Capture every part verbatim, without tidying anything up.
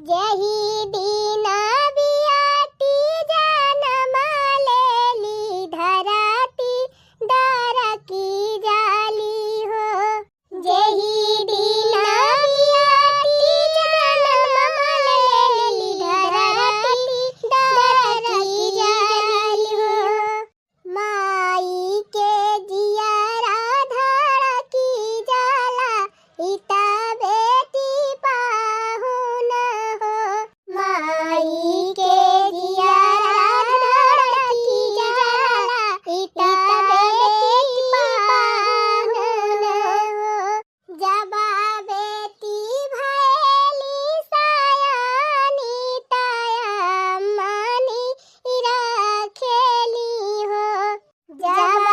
जेहि दिन बियाटी जनम लेली, धरती दरकी जाली हो। जेहि दिन बियाटी जनम लेली, धरती दरकी जाली हो। माई के जियरा धड़की जाला, ई त बेटी पाहुन हो। माई के जियरा धड़की जाला, ई त बेटी पाहुन हो। जब बेटी भैली सयानी, त अम्मा नी रखेली हो। जब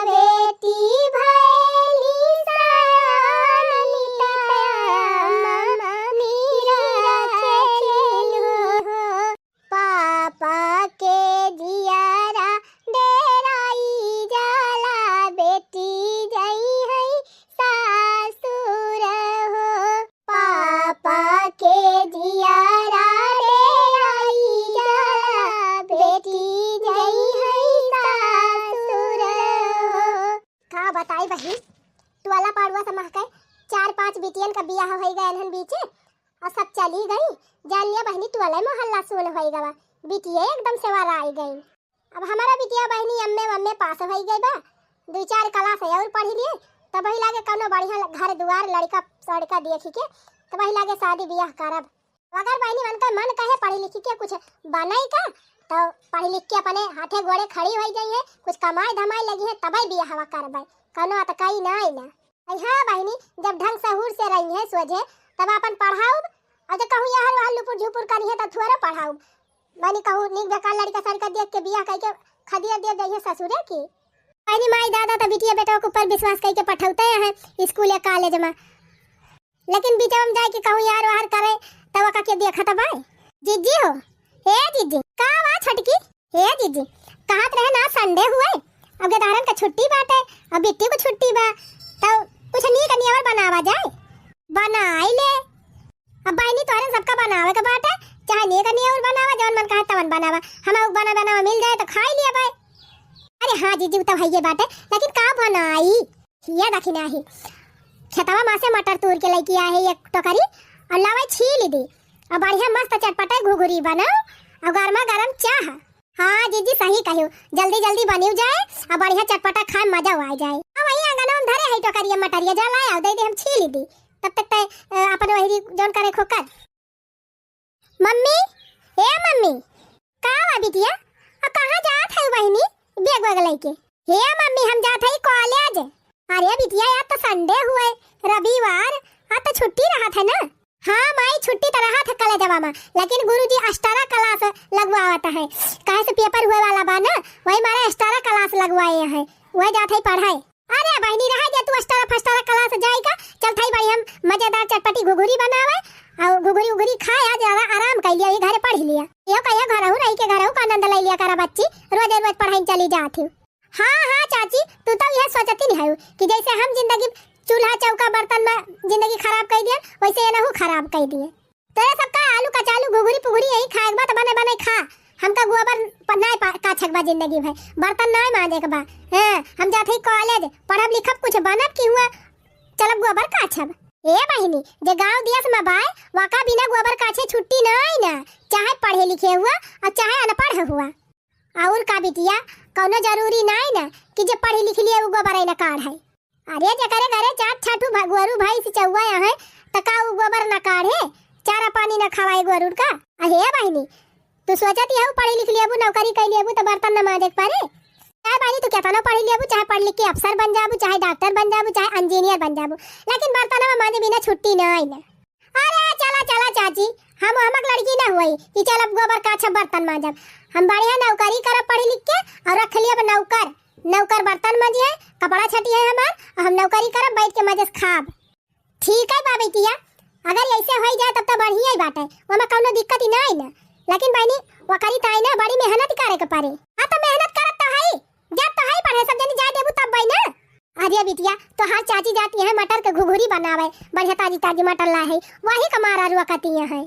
बेटी भैली सयानी, त अम्मा नी रखेली हो। पापा के जियरा डेराई जाला, बेटी जइहै सासुर हो। पापा के जियरा डेराई जाला, बेटी जइहै सासुर हो। का बताई बहिन, टोला पाड़ुआ समह के चार पाँच बिटियन का बियाह होइ गए हन बीचे, और सब चली गई। जान लिया बहिनी, टोला मोहल्ला सुन होइ गवा, बिटिये एकदम से वारा आई गई। अब हमारा बिटिया बहिनी एम ए, एम ए पास होइ गई बा, दुइ चार क्लास है और पढ़ी लिए, तब वही लागे कौनो बढ़िया घर दुआर, लड़का सड़का देखी के, तब वही लागे शादी बियाह करब। अगर बहिनी मन का मन कहे पढ़ी लिखी के कुछ बनई का, तो पढ़ी लिख के अपने हाथे गोड़े खड़ी होइ जाइए, कुछ कमाई धमाई लगी है, तबे बियाहवा करबे, कौनो अतकाई नाई ना। अरे हाँ बहिनी, जब ढंग सहूर से रही है सोझे, तब अपन पढ़ाउब, और जब कहूँ यहाँ वहाँ लुपुर झुपुर करी है, तब थोड़ा पढ़ाउब। बहिनी कहूँ नीक बेकार लड़का सड़का देख के बियाह करके खदिया दे दे ससुरे की। बहिनी माई दादा तो बिटिया बेटवा के ऊपर विश्वास करके पठौते हैं स्कूल या कॉलेज में, लेकिन बीचवा में जाए के कहूँ यार वार करे, तब ओका के देखत बाय। जिज्जी हो, ए जिज्जी, का बा छोटकी? ए जिज्जी, कहत रहे ना संडे हुए, अब गेदारन का छुट्टी बाटे, अब बिट्टी को छुट्टी बा, तो कुछ नीक नियवर बनावा जाए। बनाई ले। अब बहिनी तोहरे सबका बनावे के बाटे, चाहे नीक नियवर बनावा, जवन मन कहे तवन बनावा, हमें बना बनावा मिल जाए तो खाई लिया भाई। अरे हाँ जिज्जी, उ तो हइये बाटे, लेकिन का बनाई? हिया देखी नाही, खेतवा मा से मटर तूर के लइके आए है एक टोकरी, और लावे छील दी, और बढ़िया मस्त चटपटे घुघुरी बनाओ, और गर्मा गरम चाह। हाँ जिज्जी, सही कहियो, जल्दी जल्दी बनियो जाए, और बढ़िया चटपटा खाए, मजा आ जाए। और वही आंगन में धरे है टोकरिया मटरिया, जा लाए, और दे दे, हम छील दी, तब तक ते, अ, अपन वही जौन करे खो कर। मम्मी, ए मम्मी, का बा बिटिया? आ कहाँ जात है बहिनी बैग वैग लइके? हे मम्मी, हम जात है कॉलेज। अरे बिटिया, आज तो संडे हुए, रविवार, आज तो छुट्टी रहत है ना? हाँ माई, छुट्टी तो रहत है कॉलेजवा मा, लेकिन गुरुजी एक्स्ट्रा क्लास लगवावत है, काहे से पेपर हुए वाला बा ना, वही मारे एक्स्ट्रा क्लास लगवाए हैं, वही जात है पढ़ाई। अरे बहिनी, रहा जा तू, अस्टारा फस्टारा क्लास जाई का? चल थाई बड़ी हम मजेदार चटपटी घुघुरी बनावे, और घुघुरी उघुरी खाए, आज जरा आराम कर लिया, ये घरे पढ़ लिया। यो कहियो घरहू रही के घरहू का आनंद ले लिया करा बच्ची, रोज रोज पढ़ाई चली जात ही। हाँ हाँ चाची, तू तो यह सोचती नहीं है कि जैसे हम जिंदगी चूल्हा चौका बर्तन में जिंदगी खराब कर दिया, वैसे ये नहू खराब कर दिए। तोरे सबका आलू कचालू घुघुरी पुघुरी यही खाए के बा त बने बने खा। हमका गोबर प-, नाय पा-, काछक बा जिंदगी भर। बर्तन नाय मांजे के बा। हाँ, हम जात हई कॉलेज, पढ़ब लिखब कुछ बनब कि हुआ चलब गोबर काछब। ए बहिनी, जे गाँव दियस में बाय, वाका बिना गोबर काछे छुट्टी नाय ना, चाहे पढ़े लिखे हुआ और चाहे अनपढ़ हुआ। और का बिटिया, कौनो जरूरी नाय ना कि जे पढ़ी लिख लिए उ गोबर न काढ़े। अरे जेकरे घरे चार छठू भ-, गोरू भैंस चौवा है, त का उ गोबर न काढ़े, चारा पानी न खवाए गोरू का? अहे बहिनी, तू सोचत हऊ पढ़ी लिख लेबू, नौकरी कर लेबू त बर्तन न मांजे के पड़े? चाहे बहिनी तू केतनो पढ़ी लेबू, चाहे पढ़ लिख के अफसर बन जाबू, चाहे डॉक्टर बन जाबू, चाहे इंजीनियर बन जाबू, लेकिन बर्तन मांजे बिना छुट्टी नाय ना। अरे चला चला चाची, हम हमक लड़की ना हुई कि चलब गोबर काछब बर्तन मांजब। हम बढ़िया नौकरी करब पढ़ी लिख के और रख लियब नौकर। नौकर बर्तन मांजिहैं, कपड़ा छटिहैं हमार, और हम नौकरी करब बैठ के मजे से खाब। ठीक है बा बिटिया, अगर ऐसे होई जाए तब तो बढ़िया ही बात है, ओमा कौनो दिक्कत ही ना आई ना। लेकिन बहिनी, वकरी ताई ना बड़ी मेहनत करे के पड़े। हाँ तो मेहनत करत तो है, जब तो है पढ़े सब जनी जाए देबू तब बई ना। अरे बिटिया, तोहार चाची जाती है मटर के घुघुरी बनावे, बढ़िया ताजी ताजी मटर ला है, वही का मारा रुआ कती है।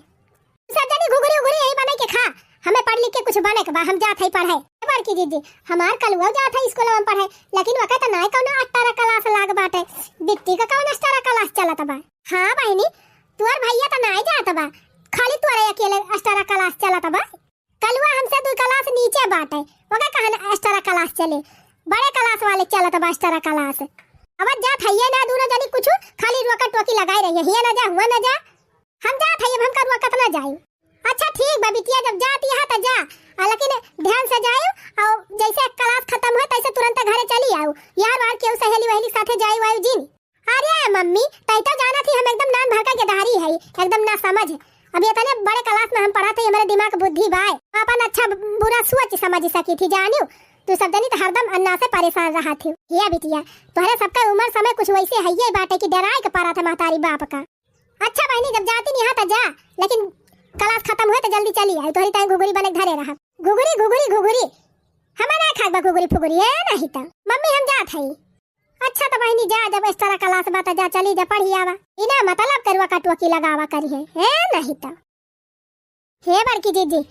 सब जनी घुघुरी उघुरी यही बनाई के खा, हमें पढ़ लिख के कुछ बने के बा, हम जात हई पढ़े। ए बड़की जीजी, हमार कलुआ जात है स्कूल में पढ़े, लेकिन वका त नाय कौनो अस्टारा क्लास लाग बाटे, बिट्टी का कौन अस्टारा क्लास चलत बा? हाँ बहिनी, तुअर भैया त नाय जात बा, खाली तुअरे अकेले अस्टारा क्लास चलत बा। कलुआ हमसे दू क्लास नीचे बाटे, ओका कहन अस्टारा क्लास चले, बड़े क्लास वाले चलत बा अस्टारा क्लास। अब जात हइये ना दूनो जनी कुछ, खाली रोका टोकी लगाए रही, हिया ना जा, हुआ ना जा। हम जात हई, अब हमका रोकत ना जाई। अच्छा ठीक बा बिटिया, जब जात यहाँ त जा, आ लेकिन ध्यान से जाए, और जैसे क्लास खत्म हो तैसे तुरंत घरे चली आओ। यार वार केहू सहेली वहेली साथे जाए वाए जिन। अरे मम्मी, तै तो जानत ही हम एकदम नान भरका के धारी है, एकदम ना समझ। अभी इतने बड़े क्लास में हम पढ़त ही, हमारे दिमाग बुद्धि बाय, अपन अच्छा बुरा सोच समझ सकी थी जानियो। तू सब जनी तो हरदम अन्ना से परेशान रहा थी। ये बिटिया, तोहरे सबका उम्र समय कुछ वैसे है ये बाटे कि डराए के पड़ा था महतारी बाप का। अच्छा बहिनी, जब जाती नहीं त जा, लेकिन क्लास खत्म हुए तो जल्दी चली आई, तोहरी ताई घुघुरी बने के धरे रहा। घुघुरी, घुघुरी, घुघुरी, हमें ना खाक बा घुघुरी फुगुरी है नहीं तो। मम्मी हम जात हई। अच्छा त बहिनी जा, जब इस तरह क्लास बा त जा, चली जा पढ़ी आवा। इना मतलब करुआ कटुआ की लगावा करी है, है नहीं तो। हे बड़की जीजी,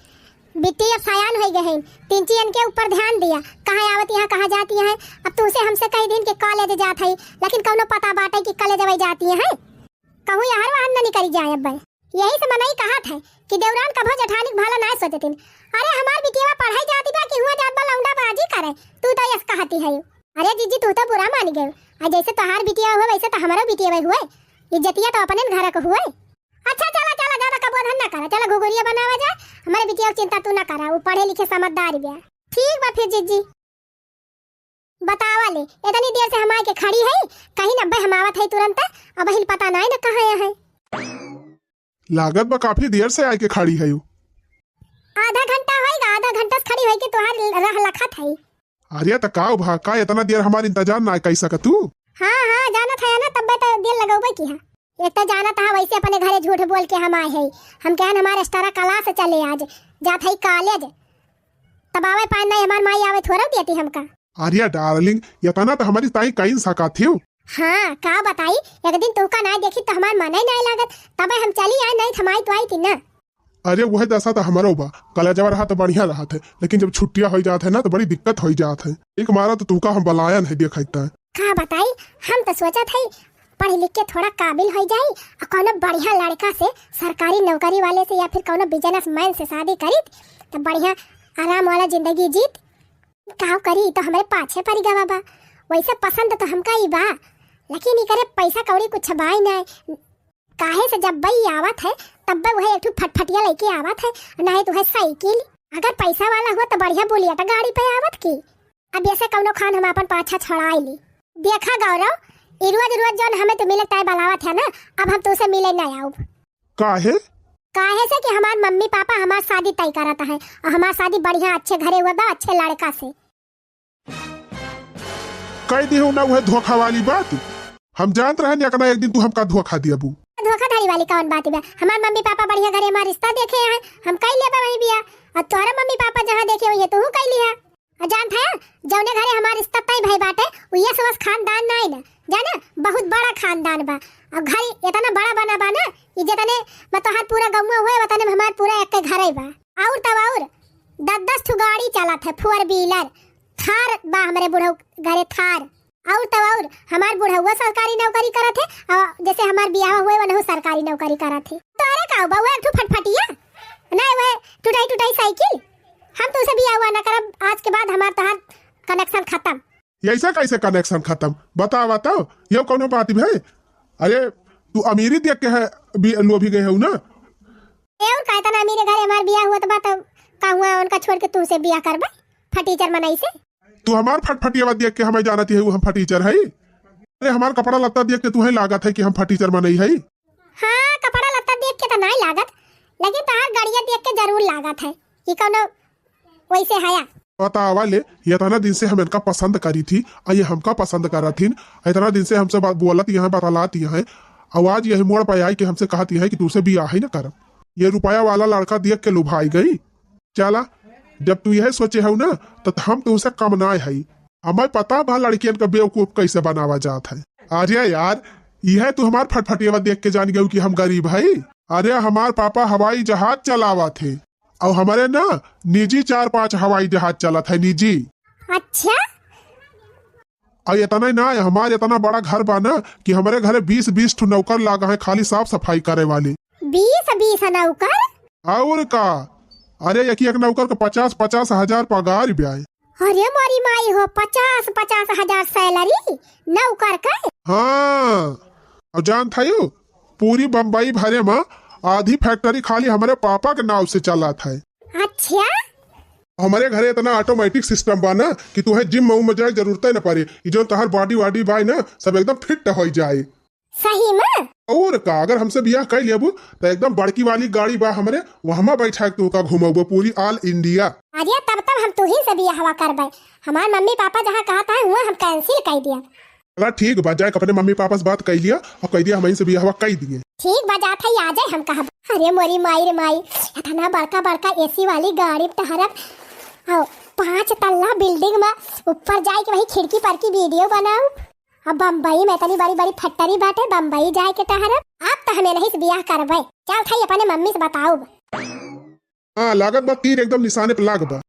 बिट्टी अब सयान होई गए हैं, तिनची इनके ऊपर ध्यान दिया, कहाँ आवत यहाँ कहाँ जाती हैं। अब तुमसे हमसे कही दिन के कॉलेज जात है, लेकिन कौनो पता बाटे कि कॉलेज अबे जाती हैं, कहूँ यहाँ वहाँ न निकली जाए अब। यही से मनई कहत है कि देवरान कभो जेठानी के भला नाय सोचतिन। अरे हमार बिटिया पढ़ाई जाती बा कि हुआ जात बा लौंडा बाजी करे, तू तो यस कहती है। अरे जीजी तू तो बुरा मान गए, आ जैसे तोहार बिटिया हुए वैसे तो हमारो बिटिया हुए, इज्जतिया तो अपने घर के हुए। अच्छा चला चला, ज्यादा कबोधन ना करा, चला घुघुरिया बनावा जाए, हमारे बिटिया की चिंता तू ना करा, वो पढ़े लिखे समझदार बिया। ठीक बा फिर जीजी। बतावा ले, इतनी देर से हम आए के खड़ी है, कहीं न अब्बे हम आवत है तुरंत, अब हिल पता नाई न कहाँ है। लागत बा काफी देर से आए के खड़ी है। आधा घंटा होएगा, आधा घंटा से खड़ी होई के तोहार रह लखत है। अरे त का भा, का इतना देर हमार इंतजार ना कर सकत तू? हाँ हाँ, जानत है ना, तब्बे तो देर लगौबे की है। एक तो जानत है वैसे अपने घरे झूठ बोल के हम आए हैं, हम कहन हमार एक्स्ट्रा क्लास चले आज, जात है कॉलेज, तब आवे पाए नहीं, हमार माई आवे थोड़ा देती हमका। अरे डार्लिंग, इतना तो हमारी ताई कहीं सका थी। हाँ, का बताई, एक दिन तुमका ना देखी तो हमार मन ही नहीं लागत, तबे हम चली आए, नहीं थमाई तो आई थी ना। अरे वह दशा तो हमारो बा, कॉलेजवा रहा तो बढ़िया रहत है, लेकिन जब छुट्टिया हो जात है ना तो बड़ी दिक्कत हो जात है। एक मारा तो तुमका हम बलायन है देखता है। का बताई, हम तो सोचत है पढ़ लिख के थोड़ा काबिल हो जाई और कोनो बढ़िया लड़का से, सरकारी नौकरी वाले से या फिर कोनो बिजनेसमैन से शादी करीत तो बढ़िया आराम वाला जिंदगी जीत। का करी, तो हमरे पाछे पड़ गवा बा। वैसे पसंद तो हमका ही बा, लेकिन इकरे पैसा कौड़ी कुछ बाई ना। काहे से जब बई आवत है तब वह एक ठो फटफटिया लेके आवत है, नहीं तो है साइकिल। अगर पैसा वाला हुआ तो बढ़िया बुलेट गाड़ी पे आवत की। अब ऐसे कौनो खान हम अपन पाछा छड़ाई ली। देखा गौरव, ई रोज रोज जौन हमें तू मिले ताय बलावत है ना, अब हम तुमसे मिले ना आउब। काहे? काहे से कि हमार मम्मी पापा हमार शादी तय करत है और हमार शादी बढ़िया अच्छे घरे हुआ बा, अच्छे लड़का से। कह दी हूँ ना वह धोखा वाली बात। हम जानत रहन एकना एक दिन तू हमका धोखा दियाबू। धोखाधड़ी वाली कौन बात बा? हमार मम्मी पापा बढ़िया घरे हमार रिश्ता देखे हैं, हम कई लेबे वही बिया। और तोहरा मम्मी पापा जहाँ देखे वही तू कई लिया। और जानत है, जौने घरे हमार रिश्ता तय भई बाटे, उ यस वस खानदान नाई ना, जाने, बहुत बड़ा खानदान बा। और घर इतना बड़ा बना बा ना, कि जितने में तोहार पूरा गौवा हुए, उतने में हमार पूरा एक घरे बा। और तब और दस दस ठो गाड़ी चलत है, फोर व्हीलर, थार बा हमरे बुढ़ऊ घरे, थार। और तब और हमार बुढ़ऊ सरकारी नौकरी करत है, और जैसे हमार बियाह हुए, वनहु सरकारी नौकरी करत है। तो अरे का बउआ, एक ठो फटफटिया, नहीं वह टुटाई टुटाई साइकिल। हम तुमसे बियाह हुआ ना करब, आज के बाद हमार तोहार कनेक्शन खत्म। ऐसा कैसे कनेक्शन खत्म? बतावा तो, ये कौनो बात भे? अरे, तू अमीरी देख के है, भी लोभी गए हो ना? ए, और का इतना अमीर घरे हमार बियाह हुआ तो बात, का हुआ उनका छोड़ के तुमसे बियाह करबे? फटीचर मनई से? तू हमार फटफटियावा देख के हमें जानत है, वो हम फटीचर है? अरे, हमार कपड़ा लत्ता देख के तू है लागत है कि हम फटीचर मनई है? हाँ, कपड़ा लत्ता देख के तो नहीं लागत, लेकिन तोहार गड़िया देख के जरूर लागत है कि कौनो वैसे हया। बतावा ले, इतना दिन से हम इनका पसंद करी थी, आ ये हमका पसंद करत हिन। इतना दिन से हमसे बात बोलत यहाँ, बतलात यहाँ, और आज यही मोड़ पर आई कि हमसे कहत यहाँ कि तुमसे बियाह ही न करब। ये रुपया वाला लड़का देख के लुभाई गई। चला, जब तू यह सोचे हो ना, तो हम तुमसे कम ना है। हमें पता बा लड़कियन का बेवकूफ कैसे बनावा जात है। अरे यार, यह तू हमार फटफटियावा देख के जान गयू कि हम गरीब है। अरे, हमार पापा हवाई जहाज चलावत है, अउर हमरे ना निजी चार पाँच हवाई जहाज चलत है, निजी। अच्छा? अउर इतना ही ना, हमार इतना बड़ा घर बा ना कि हमरे घरे बीस बीस ठो नौकर लागा है खाली साफ सफाई करे वाले। बीस बीस नौकर? अउर का, अरे, एक एक नौकर के पचास पचास हजार पगार ब्याय। अरे मोरी माई हो, पचास पचास हजार salary नौकर के? हाँ, अउर जानत हयो, पूरी बम्बई भरे मा आधी factory खाली हमरे पापा के नाव से चलत है। अच्छा? हमरे घरे इतना automatic system बा ना कि तुहे gym उम में जाए जरूरत ही न पड़े। ई जौन तोहार body वाडी बा ना, सब एकदम fit होइ जाए। सही में? अउर का, अगर हमसे बियाह कइ लेबू, त एकदम बड़की वाली गाड़ी बा हमरे, वहमा बैठा के तू का घुमउबो पूरी all India। अरे, तब, तब हम तुही से बियाहवा करबे। हमार मम्मी पापा जहाँ कहत है, हुआ हम cancel कइ दिया। चला ठीक बा, जाए अपने मम्मी पापा से बात कइ लिया अउर कइ दिया हमही से बियाहवा कइ दिए। ठीक बा, जात है, आ जाए हम कहब। अरे मोरी माई रे माई, इतना बड़का बड़का AC वाली गाड़ी में टहरब, अउर पाँच तल्ला building में ऊपर जाए के वही खिड़की पर की video बनाऊ। अब बम्बई में इतनी बड़ी बड़ी factory बाटे, बम्बई जाए के टहरब। अब त हमें नहीं से बियाह करबे। चल थाई अपने मम्मी से बताउब। हाँ, लागत बा तीर एकदम निशाने पे लाग बा।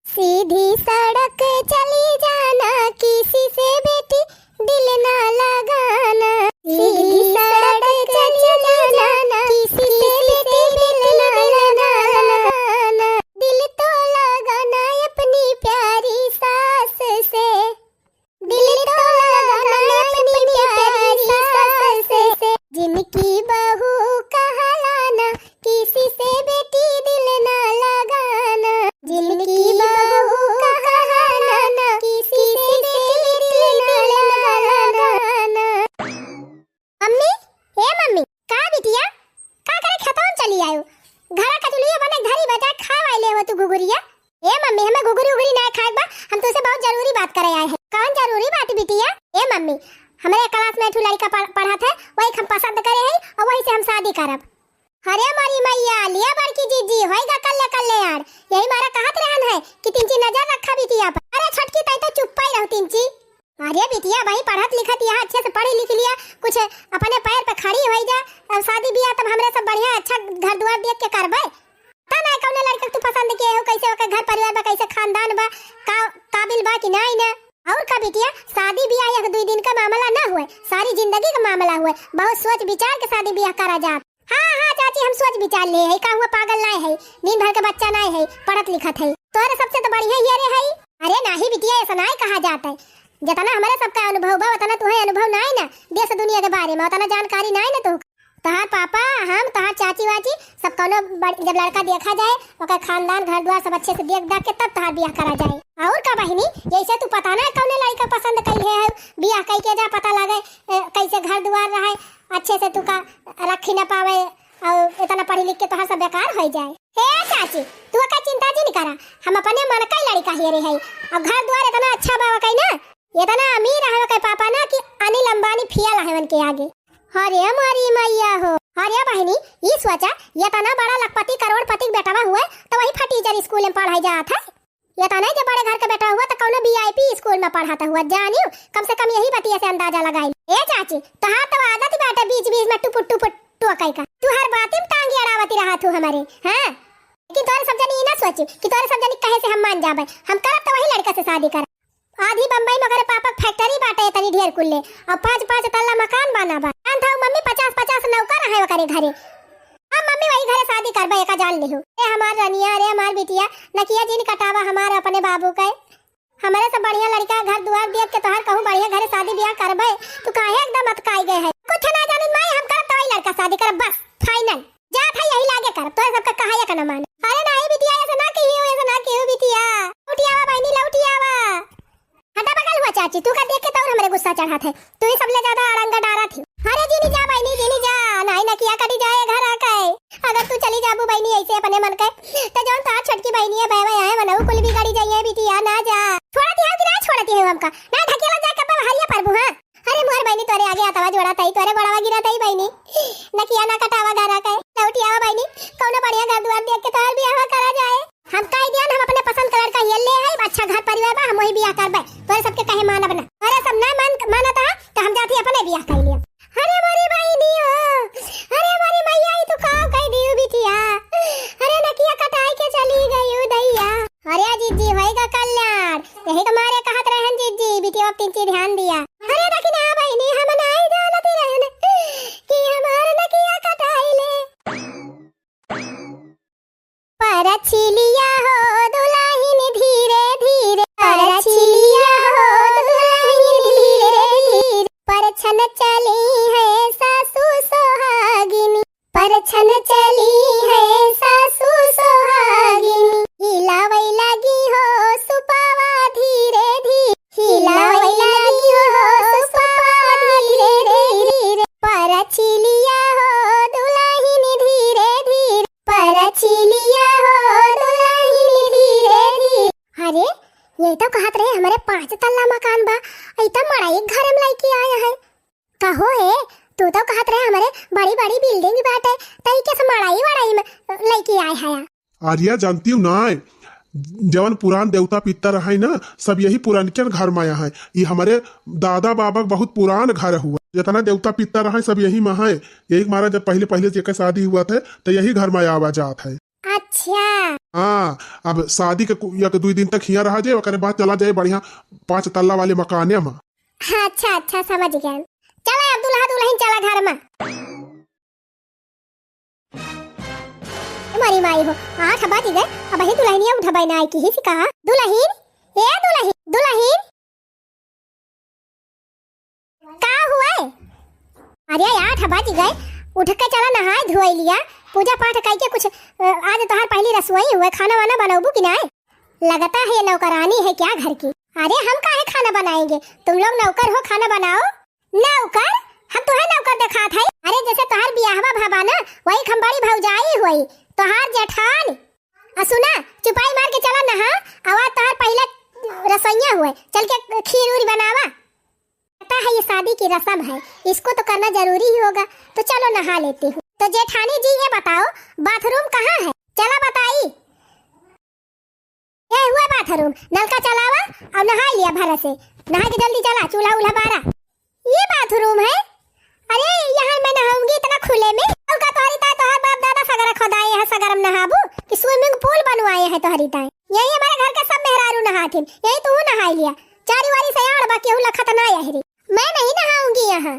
सीधी सड़क चली जाना, किसी से बेटी दिल ना लगाना। सीधी सड़क चली जाना, किसी से बेटी दिल ना लगाना। दिल तो लगाना अपनी प्यारी सास से, दिल तो लगाना अपनी प्यारी सास से। जिनकी बहू कहलाना, किसी से बेटी दिल ना लगाना। जिनकी बहू कहलाना, किसी से बेटी दिल ना लगाना। मम्मी, ए मम्मी, का बिटिया, का करे खेतवा में चली आयो? घरा कचुलिया बने घरी बजा खाए वाले हो तू घुघुरिया। ए मम्मी, हमें घुघुरी उघुरी ना खाए बा, हम तुझसे बहुत जरूरी बात करे आए हैं। कौन जरूरी बात बिटिया? ए मम्मी, हमरे class में एक ठो लड़का पढ़-, पढ़त है, वही हम पसंद करे हैं अउर वही से हम शादी करब। अरे मोरी मैया, लिया बड़की जीजी, होई गा कल्ले कल्याण। यही मारा कहत रहन है कि तिनची नजर रखा बिटिया पर। अरे छोटकी, तई तो चुप्पा ही रहो तिनची। अरे बिटिया, वही पढ़त लिखत यहाँ अच्छे से पढ़ लिख लिया, कुछ अपने पैर पे खड़ी होई जा, अब शादी बियाह तब हमरे सब बढ़िया अच्छा घर दुआर देख के करबे। पता ना कौने लड़का के तू पसंद किए हो, कैसे ओकर घर परिवार बा, कैसे खानदान बा, का काबिल बा कि नाई ना। अउर का बिटिया, शादी बियाह एक दुई दिन का मामला ना हुए, सारी जिंदगी का मामला हुए। बहुत सोच विचार के शादी बियाह करा जात। हाँ, हाँ चाची, हम सोच विचार ले है, का हुआ पागल नाय है, नींद भर के बच्चा नाय है, पढ़त लिखत है। तोहरे सबसे तो बढ़िया हियरे है। अरे नाही बिटिया, ऐसा नाय कहा जात है। जितना हमरे सबका अनुभव बा, उतना तुहे अनुभव नाय ना, देश दुनिया के बारे में उतना जानकारी नाय ना तू। तोहार पापा, हम, तोहार चाची वाची, सब कौनो बड़-, जब लड़का देखा जाए, ओकर खानदान, घर द्वार सब अच्छे से देख दाख के तब तोहार बियाह करा जाए। अउर का बहिनी, यैसे तू पता ना कौने लड़का पसंद कइले है, बियाह कई के जा पता लगे, ए, कैसे घर द्वार रहे, अच्छे से तू का रखी ना पावे, अउर इतना पढ़ी लिख के तोहार सब बेकार होइ जाए। हे चाची, तू का चिंता जिन करा, हम अपने मन का ही लड़का हेरे है, अउर घर द्वार इतना अच्छा बा कहीं ना, इतना अमीर है ओकर पापा ना कि अनिल अंबानी फेल है उनके आगे। अरे मोरी मैया हो। अरे बहिनी, ई सोचा, इतना बड़ा लखपति करोड़पति के बेटवा हुए, तो वही फटीचर स्कूल में पढ़ाई जात है। इतना जे बड़े घर के बेटा हुआ, तो कौनो VIP स्कूल में पढ़ाता हुआ, जानियो, कम से कम यही बतिया से अंदाजा लगाई। ए चाची, तोहार तो आदत बाटे बीच बीच में टुपुर टुपुर टोकै का। तू हर बात में टांगी अड़ावती रहत हो हमारे, हाँ? लेकिन तोरे सब जनी ई ना सोची कि तोरे सब जनी कहे से हम मान जाबे। हम करब तो वही लड़का से शादी करब। आधी बम्बई में ओकरे पापा के factory बाटे इतनी ढेर कुल्ले, अउर पाँच पाँच तल्ला मकान बना बा। जानत हऊ मम्मी, पचास पचास नौकर है ओकरे घरे। हम मम्मी वही घरे शादी करबे, एका जान लिहू। ए हमार रनिया, रे हमार बिटिया, नकिया जिन कटावा हमार अपने बाबू के। हमरे से बढ़िया लड़का घर दुआर देख के तोहार कहूँ बढ़िया घरे शादी बियाह करबे, तू काहे एकदम अतकाई गए है? कुछ ना जानित माई, हम करब तो वही लड़का शादी करब, बस final। जात है यही लागे करब, तोरे सबके कहा एक न माने। अरे नाही बिटिया, ऐसे ना कहियो, ऐसे ना कहियो बिटिया। लौटी आवा बहिनी, लौटी आवा। हटा बगल हुआ चाची, तू का देख के तौर हमरे गुस्सा चढ़ात है, तू ही सबले ज्यादा अड़ंगा डारत ही। अरे जिनी जा बहिनी, जिनी जा, नाही नकिया कटी जाए घर आके। अगर तू चली जाबू बहिनी ऐसे अपने मन के, तो जौन तोहार छोटकी बहिनी है, बहवे आए मनऊ कुल बिगड़ी जाइए बिटिया, ना जा। छोड़त ही कि ना छोड़त ही हमका, ना ढकेला जाए कब्बा हरिया परबू, हाँ। अरे मोर बहिनी, तोरे आगे आतवा जोड़ा तई, तोरे गोड़वा गिरा तई बहिनी। नकिया ना कटावा घरा के, लौटी आवा बहिनी, कौनो बढ़िया घर दुआर देख के तोहार बियाह करा जाए। हम कह दिया हम अपने पसंद का लड़का ये ले है, अच्छा घर परिवार बा, हम वही बियाह करबे, तोरे सबके कहे मानब ना। अरे सब ना मान, मानत है, तो हम जाती अपने बियाह कर लिया। अरे मोरी बहिनी, ई तो कहत रहे हमरे पाँच तल्ला मकान बा, ई तो मड़ई घर में लइके आए हैं। कहो हे, तू तो कहत रहे हमरे बड़ी बड़ी building बाटे, त ई कैसे मड़ई वड़ई में लइके आए हैं? आर्या, जानती हूँ ना, जवन पुरान देवता पितर है ना, सब यही पुरानके घर में आए हैं। ई हमरे दादा बाबा के बहुत पुरान घर हुआ, जितना देवता पितर है सब यही में है। यही मारा जब पहले पहले जेकर शादी हुआ थे तो यही घर में आवा जात है। अच्छा। हाँ, अब शादी के कु-, एक दुई दिन तक हियाँ रहा जाए, ओकरे बाद चला जाए बढ़िया पाँच तल्ला वाले मकाने में। अच्छा, अच्छा, समझ गए। चला अब दुल्हा दुल्हन चला घर में। ए मारी माई हो, आठ बज गए, अबहीं दुल्हनिया उठबे ना आई, किही से कहा, "दुल्हन, ए दुल्हन, दुल्हन।" का हुआ है? अरे, आठ बज गए, उठ के चला नहाए धोए लिया, पूजा पाठ करके कुछ, अ, आज तोहार पहली रसोई हुए, खाना वाना बनौबू कि नाय? लगता है ये नौकरानी है क्या घर की? अरे, हम काहे खाना बनाएंगे, तुम लोग नौकर हो, खाना बनाओ। नौकर? हम तुहे नौकर देखात है? अरे, जैसे तोहार बियाहवा भवा ना, वही हम बड़ी भौजाई हुई, तोहार जेठान। आ सुना, चुपाई मार के चला नहा, आवा तोहार पहला रसोइया हुए, चल के खीर उर बनावा। पता है ये शादी की रस्म है, इसको तो करना जरूरी ही होगा, तो चलो नहा लेती हूँ। तो जेठानी जी ये बताओ, bathroom कहाँ है? चला बताई। ये हुआ bathroom, नलका चलावा और नहा लिया भर से। नहा के जल्दी चला, चूल्हा उल्हा बारा। ये bathroom है? अरे, यहाँ मैं नहाऊंगी इतना खुले में? और का तोहरी ताई, तोहर बाप दादा सगरा खोदाए हैं, सगरम नहाबू कि swimming pool बनवाए हैं तोहरी ताई? यही हमारे घर का सब मेहरारू नहाथिन, यही तू नहा लिया। चारी वारी से आड़ बा, केहू लखत ना यहरी। मैं नहीं नहाऊंगी यहाँ।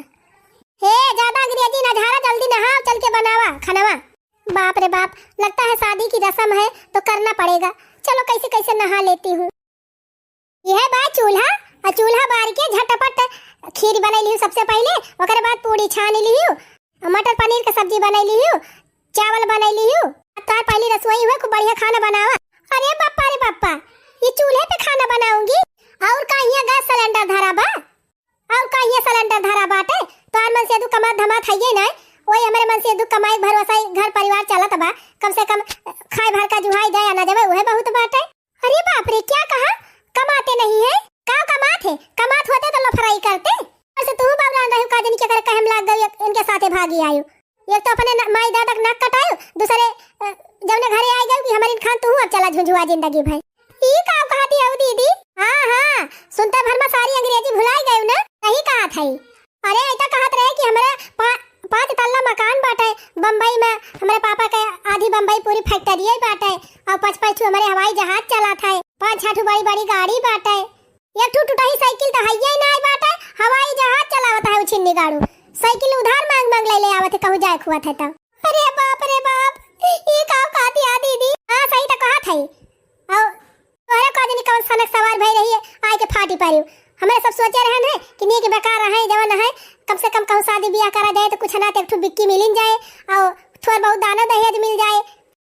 हे, ज्यादा अंग्रेजी ना झाड़ा, जल्दी नहाओ, चल के बनावा खानवा। बाप रे बाप, लगता है शादी की रस्म है तो करना पड़ेगा। चलो कैसे कैसे नहा लेती हूँ। यह बा चूल्हा, और चूल्हा बार के झटपट खीर बनई लिहू सबसे पहले, ओकरे बाद पूड़ी छान लिहू, और मटर पनीर के सब्जी बनई लिहू, चावल बनई लिहू। अब तोहार पहली रसोई हुए, खूब बढ़िया खाना बनावा। अरे बापा रे बापा, ये चूल्हे पे खाना बनाऊंगी? और का यहाँ गैस सिलेंडर धरा बा? और का ये सिलेंडर धरा बाटे? तोहार मन से दू कमात धमात हइये नाय, वही हमरे मन से दू कमाई भरोसा ही घर परिवार चलत बा। कम से कम खाए भर का जुहाई जाए ना जावे, उहे बहुत बाटे। अरे बाप रे, क्या कहा? कमाते नहीं है? का कमात है? कमात होते तो लफराई करते। ऐसे तू बाबरान रही का जनी के करे कहम लाग गई, इनके साथे भागी आयो। एक तो अपने न-, माई दादा के नाक कटायो, दूसरे, अ, जौने घरे आई गयो कि हमारे खान तू अब चला झुझुआ जिंदगी भर। ई का कहती हो दीदी? हाँ, हाँ, सुनते भर में सारी अंग्रेजी भुलाई गयो ना, सही कहा था। अरे, ऐसा कहत रहे कि हमरे पा-, पाँच तल्ला मकान बाटे बम्बई में, हमरे पापा के आधी बम्बई पूरी factory ही बाटे, और पाँच पाँच ठो हमरे हवाई जहाज चलत है, पाँच छह ठो बड़ी बड़ी गाड़ी बाटे, एक ठो टुटही साइकिल तो हइये ही नाय बाटे, हवाई जहाज चलावत है उ छिन्नी गाड़ू, साइकिल उधार मांग मांग ले ले आवत है, कहूँ जाए खुआत है तब। अरे बाप रे बाप, ई का कहती है दीदी? हाँ, सही तो कहत है। और तोहरे का जनी कवन सनक सवार भई रही है, आए के फाटी पारी। हमरे सब सोचे रहन है कि नीक बेकार रहे, जवन है, कम से कम कहूँ शादी बियाह करा जाए तो कुछ ना तो एक ठो बिक्की मिलिन जाए और थोड़ बहुत दानो दहेज मिल जाए,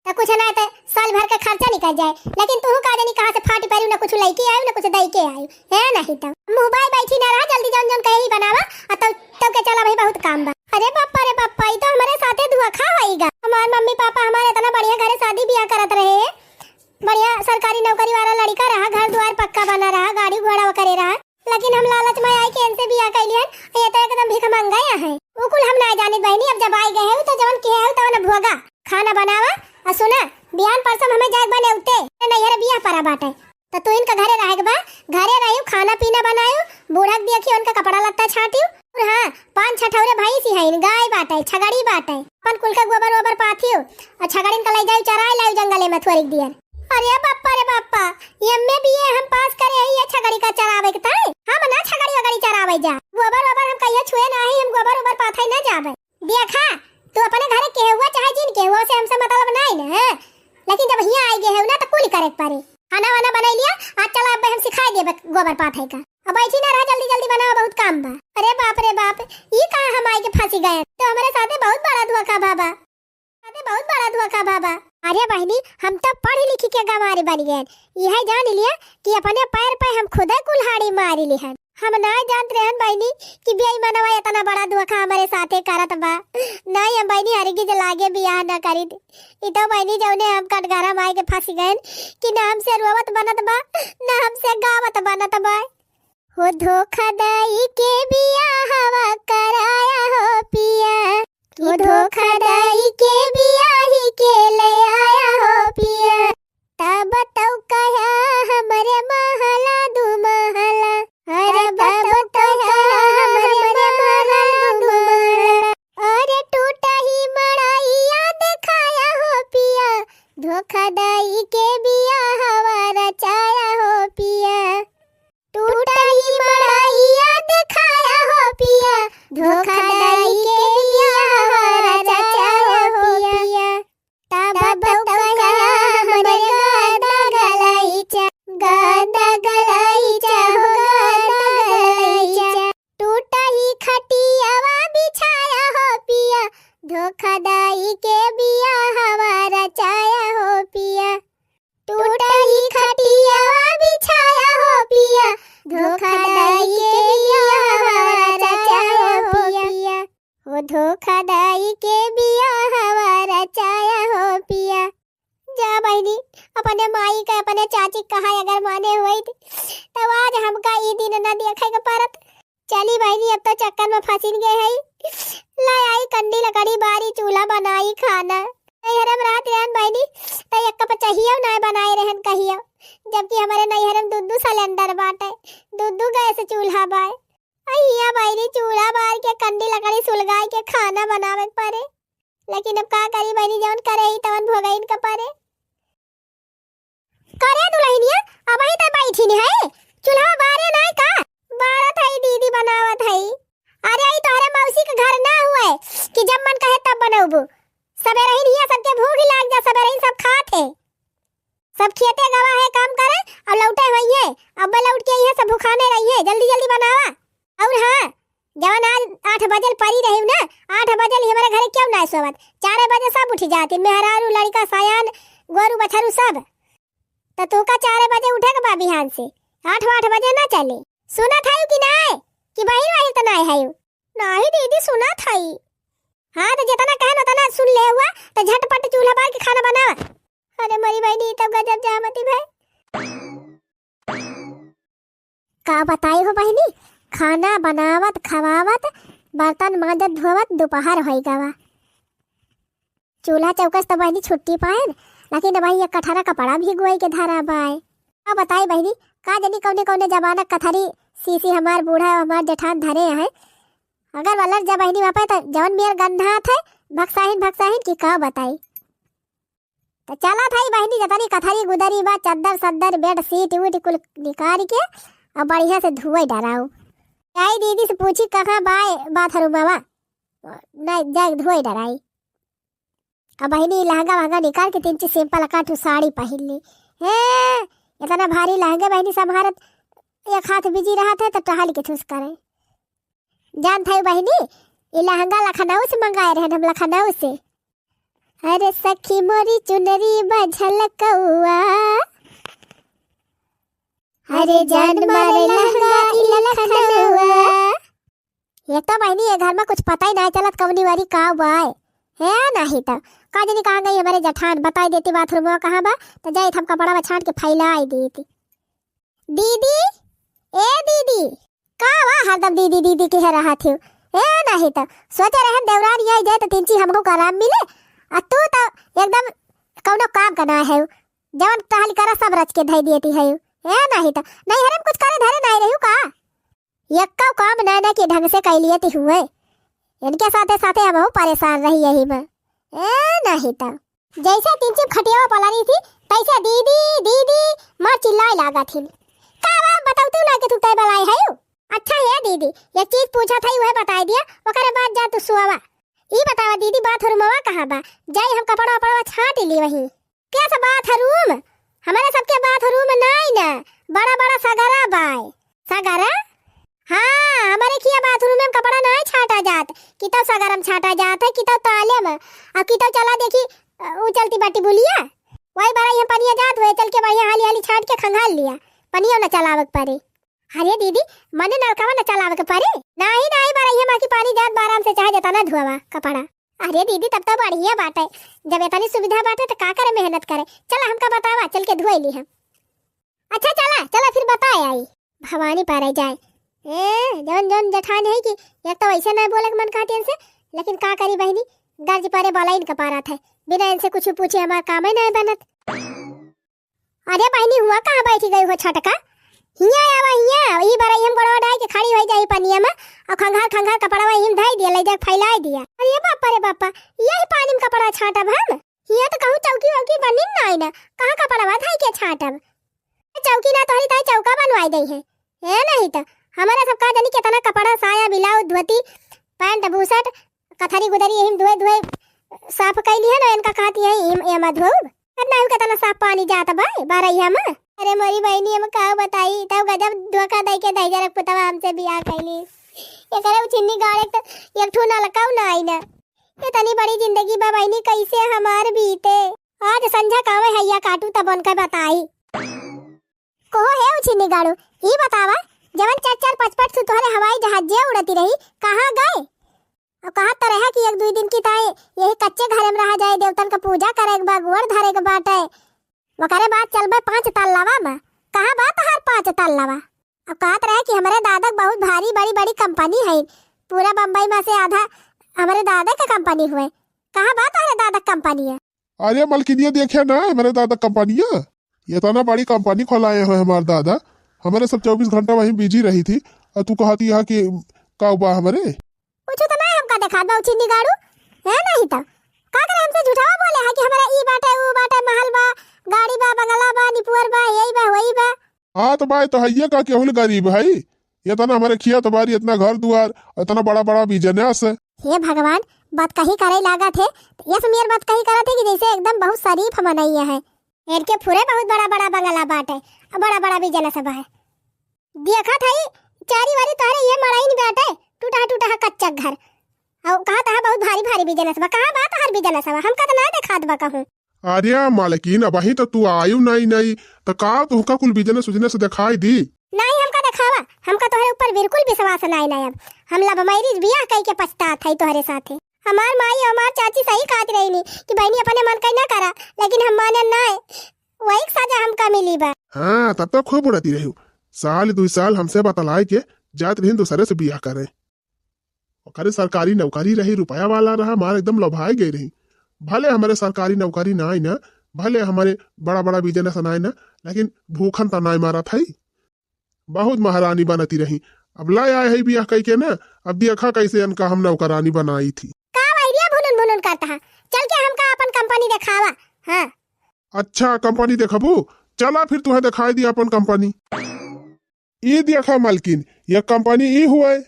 तो कुछ ना तो साल भर का खर्चा निकल जाए। लेकिन तू का जनी कहाँ से फाटी पारी, ना कुछ लइके आयु, ना कुछ दइके आयु। है नहीं तो मुँह बाय बैठी ना रहा, जल्दी जौन जौन कहे ही बनावा, और तब, तब के चला भाई बहुत काम बा। अरे बापा रे बापा, ई तो हमारे साथे धोखा होइगा। हमार मम्मी पापा हमारे इतना बढ़िया घरे शादी बियाह करत रहे, बढ़िया सरकारी नौकरी वाला लड़का रहा, घर द्वार पक्का बना रहा, गाड़ी घोड़ा करे रहा, लेकिन हम लालच में आई के इनसे बियाह कैली हन। ये तो एकदम भिखमंगा है। उ कुल हम ना जानित बहिनी, अब जब आई गए हो तो जवन किहे हो तवन भोगा। खाना बनावा, और सुना, बिहान परसों हमें जाए बने उते, नैहर बियाह परा बाटे, तो तू इनका घरे रहे के बा, घरे रहियो, खाना पीना बनायो, बूढ़ा के देखियो, उनका कपड़ा लत्ता छाटियो। और हाँ, पाँच छठौरे भैंसी है, गाय बाटे, छगड़ी बाटे, अपन कुल के गोबर ओबर पाथियो, और छगड़िन का ले जाओ चराए लाओ जंगले में थोड़िक दियर। अरे बापा रे बापा, एमए बीए हम पास करे ही ये छगड़ी का चरावे के ताई? हम ना छगड़ी वगड़ी चरावे जा, गोबर ओबर हम कहियो छुए नाही, हम गोबर ओबर पाथे ना जावे। देखा, तू अपने घरे केहुआ चाहे जिन केहुआ से हमसे मतलब नाही ना, लेकिन जब हियाँ आई गए हो ना तो कुल करे के पड़े। खाना वाना बनाई लिया, आज चला अब हम सिखाई देबे गोबर पाथे का। अब बैठी ना रहा, जल्दी जल्दी बनावा, बहुत काम बा। अरे बाप रे बाप, ई कहाँ हम आई के फंसी गए? तो हमारे साथे बहुत बड़ा धोखा बा बा। साथे बहुत बड़ा धोखा बा बा। अरे बहिनी, हम तो पढ़ी लिखी के गंवारी बन गए। यह जान लिया कि अपने पैर पे हम खुदे कुल्हाड़ी मारी लिहन। हम ना जानत रहन बहिनी कि बेईमानवा इतना बड़ा धोखा हमारे साथे करत बा। नहीं हम बहिनी हरगिज लागे बियाह ना करी थी। ई तो बहिनी जौने हम कटघरा माई के फंसी गयन कि ना हमसे रोवत बनत बा, ना हमसे गावत बनत बा। हो धोखा दई के बियाहवा कराया हो पिया, हो धोखा दई के बियाही के ले आया हो पिया। तब तो कहा हमरे महला दू महला, अरे तब तो कहा हमरे महला दू महला। अरे टूटा ही मड़ाइया देखाया हो पिया, धोखा दई के बियाहवा रचाया हो पिया। टूटा ही मड़ाइया देखाया हो पिया, धोखा दई के बियाहवा रचाया हो पिया। तब तो कहा हमरे गादा गलईचा, गादा गलईचा हो गादा गलईचा। टूटा ही खटियावा बिछाया हो पिया, धोखा दई के बियाहवा रचाया हो पिया। टूटा ही खटियावा बिछाया हो पिया, धोखा दई के बियाहवा रचाया हो पिया। हो धोखा दई के बियाहवा रचाया हो पिया। जा बहिनी, अपने माई का, अपने चाची कहा अगर माने होइत, तब आज हमका ई दिन न देखे के परत। चली बहिनी, अब तो चक्कर में फंसिन गए हई। लाई आई कंडी लकड़ी बारी, चूल्हा बनाई खाना। नैहरे में रहत रहन बहिनी, त एक कप चाहिए ना बनाए रहन कहियो, जबकि हमरे नैहरे में दू दू सिलेंडर बाटे, दू दू गैस चूल्हा बाय। अहिया बहिनी, चूल्हा बार के कंडी लकड़ी सुलगाई के खाना बनावे के परे। लेकिन अब का करी बहिनी, जवन करे ही तवन भोगइन के परे। करे दुलहिनिया, अबही त बैठिन है, चूल्हा बारे नाय का? बारत है दीदी, बनावत है। अरे ई तोहरे मौसी के घर ना हुए कि जब मन कहे तब बनौबू। सबेरहिन हिया सबके भूख लाग जा, सबेरहिन सब खात है। सब खेते गवा है काम करे, अब लौटे होइहे, अब लौट के इहे सब भुखाने रहिहे, जल्दी जल्दी बनावा। और हाँ, जवन आज आठ बजे परी रही ना, आठ बजे ही हमारे घरे क्यों ना सोवत, चार बजे सब उठ जाती, मेहरारू, लड़का, सयान, गोरू, बछरू सब। तो तू का चार बजे उठे के बा बिहान से, आठ आठ बजे ना चले। सुनत है कि नाय, कि बहिर वहिर तो नाय है? नाही दीदी, सुनत है। हाँ, तो जितना कहन उतना सुन ले हुआ, तो झटपट चूल्हा बार के खाना बनावा। अरे मोरी बहिनी, ई तब गजब जहमती भाई। का बताई हो बहिनी, खाना बनावत, खवावत, बर्तन मांजत, धोवत दोपहर होई गवा। चूल्हा चौकस तो बहिनी छुट्टी पाएन, लेकिन अब ये कठरा कपड़ा भिगोई के धरा बाय। का बताई बहिनी, का जनी कौने कौने जमाना कथरी सीसी हमार बूढ़ा, हमार जेठान धरे हैं। अगर वलर जा बहिनी वहाँ पे तो जौन मेर गंधात है, भक्साहिन, भक्साहिन की का बताई। तो चला था बहिनी, जतनी कथरी गुदरी बा, चद्दर सद्दर, बेड सीट उट कुल निकाल के और बढ़िया से धुए डराऊ। आई दीदी से पूछी कहाँ बाय बाथरूमवा, नहीं जाए धुए डराई। अब बहिनी लहंगा वहंगा निकाल के तीन चीज सिंपल काटू साड़ी पहन ली। हे, इतना भारी लहंगे बहिनी संभारत, एक हाथ बिजी रहत है तो टहल के थुस करे। जान थाई बहिनी, ई लहंगा लखनऊ से मंगाए रहन हम, लखनऊ से। अरे सखी मोरी चुनरी बा झलकौआ, अरे जान मारे लहंगा ई लखनऊआ। एक तो बहिनी ये घर में कुछ पता ही नहीं चलत कवनी वारी का बाय। है नहीं तो का जनी कहाँ गई हमारे जठान, बताई देती बाथरूम कहाँ बा, तो जाइत हम कपड़ा छाट के फैलाई देती। दीदी, ए दीदी, का वा हरदम दीदी दीदी कह रहा थी? ए नहीं तो सोचे रहन देवरानी आई जाए तो तीन चीज हमको का आराम मिले, आ तू तो एकदम कौनो काम का ना है, जवन टहल करा सब रच के धई देती है। ए नहीं तो नहीं हरम कुछ करे धरे नहीं रहू का? यक्का काम ना ना के ढंग से कैलिए ती हुए। इनके साथे साथे हमहू परेशान रही यही में। ए नहीं तो जैसे तीन चिप खटियावा पलानी थी, तैसे दीदी, दीदी, मार चिल्लाए लागा थी। का बा, बताऊ तू ना के तू तय बलाई है यू? अच्छा हे दीदी, एक चीज पूछा था, वह बताई दिया, ओकरे बाद जा तू सुआवा। ई बतावा दीदी, बाथरूमवा कहाँ बा? जाई हम कपड़ा वपड़ा छाट ली वहीं। कैसा बाथरूम? हमारे सबके बाथरूम नाई ना, बड़ा बड़ा सगरा बाय। सगरा? हाँ, हमारे किया बाथरूम में कपड़ा नाई छाटा जात, कितो सगरा में छाटा जात है, कितो ताले में, और कितो चला देखी, अ, ऊ चलती बाटी बुलिया, वही बड़ा यहाँ पनिया जात हुए, चल के बढ़िया हाली हाली छाट के खंगाल लिया, पनिया न चलावे के पड़े। अरे दीदी, मने नलकवा न चलावे के पड़े? नाही, नाही, बड़ा यहाँ बाकी पानी जात बा आराम से, चाहे जतना धुआवा कपड़ा। अरे दीदी, तब तो बढ़िया बाटे, जब इतनी सुविधा बाटे तो का करे मेहनत करे। चला हमका बतावा, चल के धोई ली हम। अच्छा चला, चला फिर बताए आई। भवानी पारे जाए। ए, जौन जौन जेठान है कि एक तो वैसे नहीं बोले के मन कहते इनसे, लेकिन का करी बहिनी, गर्ज पारे वाला इनका पारा था, बिना इनसे कुछ पूछे हमार काम ही नहीं बनत। अरे बहिनी, हुआ कहाँ बैठी गई हो छटका? हिया आवा हिया, ई बरई हम गोड़वा डाई के खड़ी हो जाई पनिया में, और खंघार खंघार कपड़वा हिम धई दिया, ले जाके फैलाई दिया। अरे बापा रे बापा, यही पानी में कपड़ा छाटब हम? हिया तो कहूँ चौकी वौकी बनी ना आई ना, कहाँ कपड़वा धई के छाटब? चौकी ना तोहरी ताई चौका बनवाई दई है। ए नहीं तो हमारा सब का जानी कितना कपड़ा, साया, ब्लाउज, धोती, पैंट, बुशर्ट, कथरी गुदरी यही में धोए धोए साफ कैली है ना, इनका कहती है इम, एमा धोब। कितना ही कितना साफ पानी जात बा बरैया में। अरे मोरी बहिनी, हम का बताई, तब गजब धोखा दई के दहिजरक पुतवा हमसे बियाह कैली। एकरे उछिन्नी गाड़े तो एक ठो नलकाऊ ना आई ना। इतनी बड़ी जिंदगी बा बहिनी, कैसे हमार बीते? आज संझा कावे हैया काटू तब उनका बताई। कहो हे उछिन्नी गाड़ू, ई बतावा, जवन चार चार पाँच पाँच ठो तोहरे हवाई जहाज जे उड़ती रही, कहाँ गए? और कहत तो रहे कि एक दुई दिन की ताई यही कच्चे घरे में रहा जाए, देवतन का पूजा करे के बा, गोड़ धरे के बाटे। ओकरे बाद चलबे पाँच तल्लावा में। कहाँ बा तोहार पाँच तल्लावा? अब कहत रहे कि हमरे दादा के बहुत भारी बड़ी बड़ी कंपनी है, पूरा बम्बई में से आधा हमरे दादा के कंपनी हुए। कहाँ बा तोहरे दादा के कंपनी है? अरे मलकिनिया, देखे ना हमरे दादा कंपनिया, इतना बड़ी कंपनी खोलाए हैं हमार दादा। हमरे सब चउबीस घंटा वहीं बिजी रही थी, और तू कहती है कि का बा हमरे? कुछ तो नहीं हमका देखात बा उछिन्नी गाड़ू, है नहीं तो का करे हमसे झूठावा बोले है कि हमरा ई बाटे, ऊ बाटे, महल बा, गाड़ी बा, बंगला बा, निपुअर बा, यही बा, वही बा। हाँ तो भाई, तो हइये का केहुल गरीब है, इतना हमरे खेत बारी, इतना घर दुआर, इतना बड़ा बड़ा बिजनेस। हे भगवान, बात कही करे लागत है, यस मेर बात कही करत है कि जैसे एकदम बहुत शरीफ मनई है। इनके फुरे बहुत बड़ा बड़ा बंगला बाटे, और बड़ा बड़ा बिजनेस बा है। देखत हई, चारी वारी तोहरे ये मड़ाइन बाटे, टूटा टूटा कच्चा घर। और कहा तहा बहुत भारी भारी बिजनेस बा, कहाँ बा तोहार बिजनेस बा? हमका तो ना देखात बा कहूँ। अरे मालकिन, अबहीं तो तू आयु नहीं नहीं, तो का तुहका कुल बिजनेस उजनेस दिखाई दी? नहीं, हमका देखावा, हमका तोहरे ऊपर बिल्कुल विश्वास नहीं नहीं। अब हम लव मैरिज बियाह कई के पछतात हई तोहरे साथे। हमार माई और हमार चाची सही कहत रही नी कि बहनी अपने मन का ना करा, लेकिन हम माने नहीं, वही सजा हमका मिली बा। हाँ, तब तो खूब उड़ती रही। साल दुई साल हमसे बतलाए के जात रही दूसरे से बियाह करे। ओकरे सरकारी नौकरी रही, रुपया वाला रहा, मार एकदम लोभाए गए रही। भले हमरे सरकारी नौकरी ना आई ना, भले हमरे बड़ा बड़ा बिजनेस ना आई ना, लेकिन भूखन त ना मारत हई। बहुत महारानी बनती रही। अब ला आए है बियाह कई के ना, अब देखा कैसे इनका हम नौकरानी बनाई थी। का वैरिया भुनुन भुनुन करता है? चल के हमका अपन कंपनी देखावा। हाँ। अच्छा, कंपनी देखबू? चला फिर तुहे दिखाई दी अपन कंपनी। ई देखा मलकिन, ये कंपनी ई हुए।